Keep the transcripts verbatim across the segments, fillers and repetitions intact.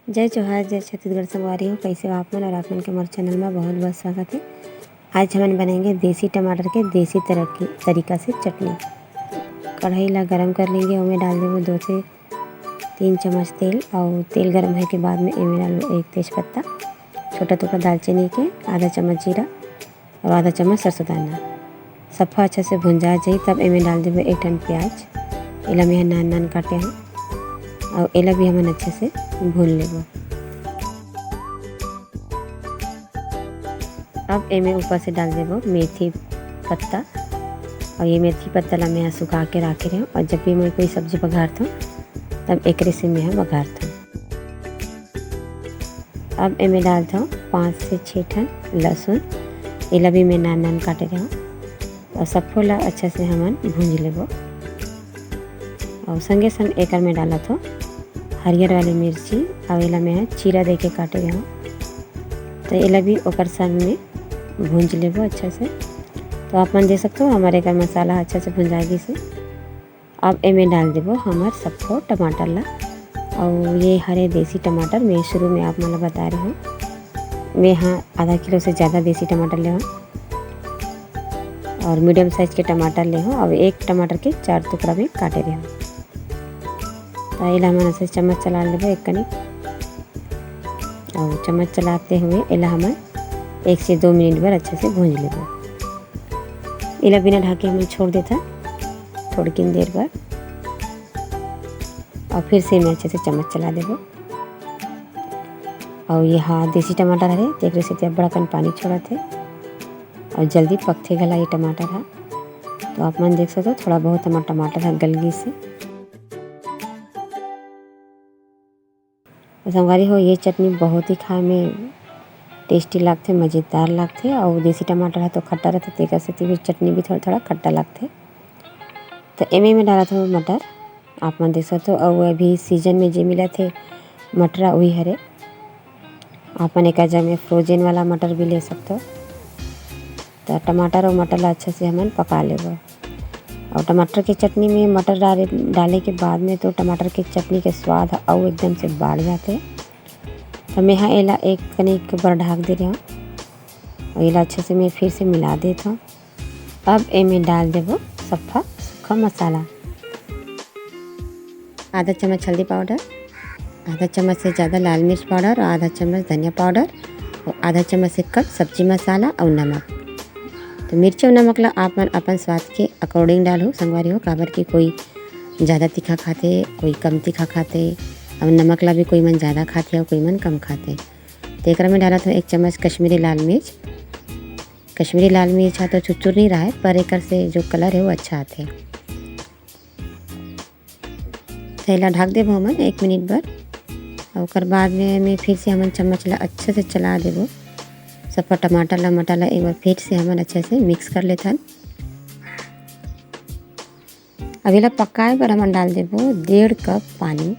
जय जोहार, जय छत्तीसगढ़ संगवारी हो। कैसे हो आप मन? और आप मन के मोर चैनल में बहुत बहुत स्वागत है। आज हमन बनाएंगे देसी टमाटर के देसी तरह की तरीका से चटनी। कढ़ाई ला गरम कर लेंगे, ओमे डाल देबो दो से तीन चम्मच तेल, और तेल गरम होए के बाद में एमे डालबो एक तेज पत्ता, छोटा टुकड़ा दालचीनी के, आधा चम्मच जीरा और आधा चम्मच सरसों दाना। सफा अच्छा से भुंजा जाई, तब एमे डाल देबो एक ठन प्याज। एला मैं नान नान काटे हूँ और एला भी हमन अच्छे से भून लेबो। अब एमे ऊपर से डाल देबो मेथी पत्ता, और ये मेथी पत्ता ला मैं सुखा के राखे रहे हूँ, और जब भी मैं कोई सब्जी बघारत हूँ, तब एकरे से मैं बघारत हूँ। अब एमे डालत हूँ पाँच से छः ठन लहसुन, एला भी मैं नान नान काटे रहे हूँ, और सब्बो ला अच्छा से हमन भूंज लेबो। और संगे संग एकर में डालत हूँ हरियर वाली मिर्ची, और एला मैं चीरा दे के काटे रहे हूँ, तो एला भी ओकर संग में भूंज लेबो अच्छा से। तो आप मन देख सकते हो, हमारे एकर मसाला अच्छा से भुंजा गिस हे। अब एमे डाल देबो हमर सब्बो टमाटर ला। और ये हरे देसी टमाटर, मैं शुरू में आप मन ला बता रहे हूँ, मैं हाँ आधा किलो से ज़्यादा देसी टमाटर ले हूँ और मीडियम साइज के टमाटर ले हूँ। अब एक टमाटर के चार टुकड़ा में काटे रहे हूँ। तो एला हमन ऐसे चम्मच चला लेबो एक कनी, और चम्मच चलाते हुए एला हमन एक से दो मिनट बर अच्छा से भूंज लेबो। एला बिना ढाके हमन छोड़ देथन थोड़किन देर बर, और फिर से मैं अच्छे से चम्मच चला देबो। और ये हाँ देसी टमाटर हरे, तेकरे सेती अब्बड़ अकन पानी छोड़त हे, और जल्दी पकथे घला ये टमाटर हा। तो आप मन देख सकते हो, थोड़ा बहुत हमर टमाटर हा गल गिस हे। तो संगवारी हो, ये चटनी बहुत ही खाए में टेस्टी लागथे, मज़ेदार लागथे, और देसी टमाटर है तो खट्टा रहथे, तेकर सेती भी चटनी भी थोड़ा थोड़ा खट्टा लागथे। तो एमे में डालत हूँ मटर, आप मन देख सकते हो, और अभी सीजन में जे मिलत हे मटरा, वही हरे। आप मन एकर जगह में फ्रोजन वाला मटर भी ले सकते हो। तो टमाटर और मटर ला अच्छा से हमन पका लेबो। और टमाटर के चटनी में मटर डाले, डाले के बाद में तो टमाटर के चटनी के स्वाद ह अउ एकदम से बाढ़ जाथे। तो मैं हा एला एक कनी एक बार ढाक दे रहे हूँ और एला अच्छे से मैं फिर से मिला देत हूँ। अब एमे डाल देबो सफ्फा सूखा मसाला, आधा चम्मच हल्दी पाउडर, आधा चम्मच से ज़्यादा लाल मिर्च पाउडर और आधा चम्मच धनिया पाउडर और आधा चम्मच से कम सब्जी मसाला और नमक। तो मिर्च और नमक ला आप मन अपन स्वाद के according डालहू संगवारी हो, काबर कि कोई ज़्यादा तीखा खाथे, कोई कम तीखा खाथे, और नमक ला भी कोई मन ज़्यादा खाथे और कोई मन कम खाथे। तो एकरा में डालत हूँ एक चम्मच कश्मीरी लाल मिर्च। कश्मीरी लाल मिर्च हा तो छुरछुर नहीं रहा है, पर एकर से जो colour है वो अच्छा आथे। तो एला ढक देबो हमन एक मिनट बर, और ओकर बाद में, में फिर से हमन चम्मच ला अच्छे से चला देबो। सफा टमाटर ला, मटर ला एक बार फिर से हमन अच्छे से mix कर लेथन। अब एला पकाए बर हमन डाल देबो डेढ़ कप पानी।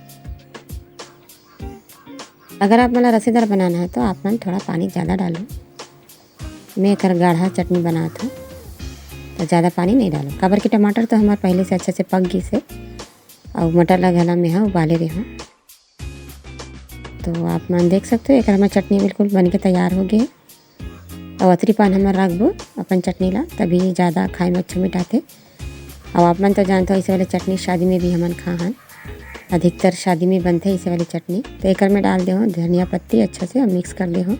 अगर आप मन ला रसेदार बनाना है तो आप मन थोड़ा पानी ज़्यादा डालो। मैं एकर गाढ़ा चटनी बनात हूँ, तो ज़्यादा पानी नहीं डालो, काबर कि टमाटर तो हमार पहले से अच्छे से पक गिस हे, और मटर ला घला में हा उबाले रहे हूँ। तो आप मन देख सकते हो, एकर हमार चटनी बिल्कुल बन के तैयार हो गए। और अतरी पान हमर रखबो अपन चटनी ला, तभी ज़्यादा खाए में अच्छा मिठाथे। और आप मन तो जानते हो, ऐसे वाले चटनी शादी में भी हमन खा हन, अधिकतर शादी में बनथे ऐसे वाली चटनी। तो एकर में डाल दे हूँ धनिया पत्ती, अच्छा से mix कर दे हूँ।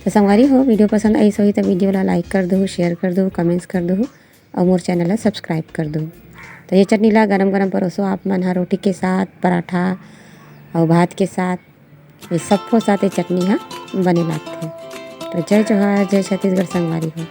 तो संगवारी हो, video पसंद आइस होही तो video ला like कर दो, share कर दो, comments कर दो और मोर channel ला subscribe कर दो। तो ये चटनी ला गरम गरम परोसो आप मन हा रोटी के साथ, पराठा और भात के साथ, ये सबको साथ ये चटनी हा बने लागथे। तो जय जोहार, जय छत्तीसगढ़ संगवारी हो।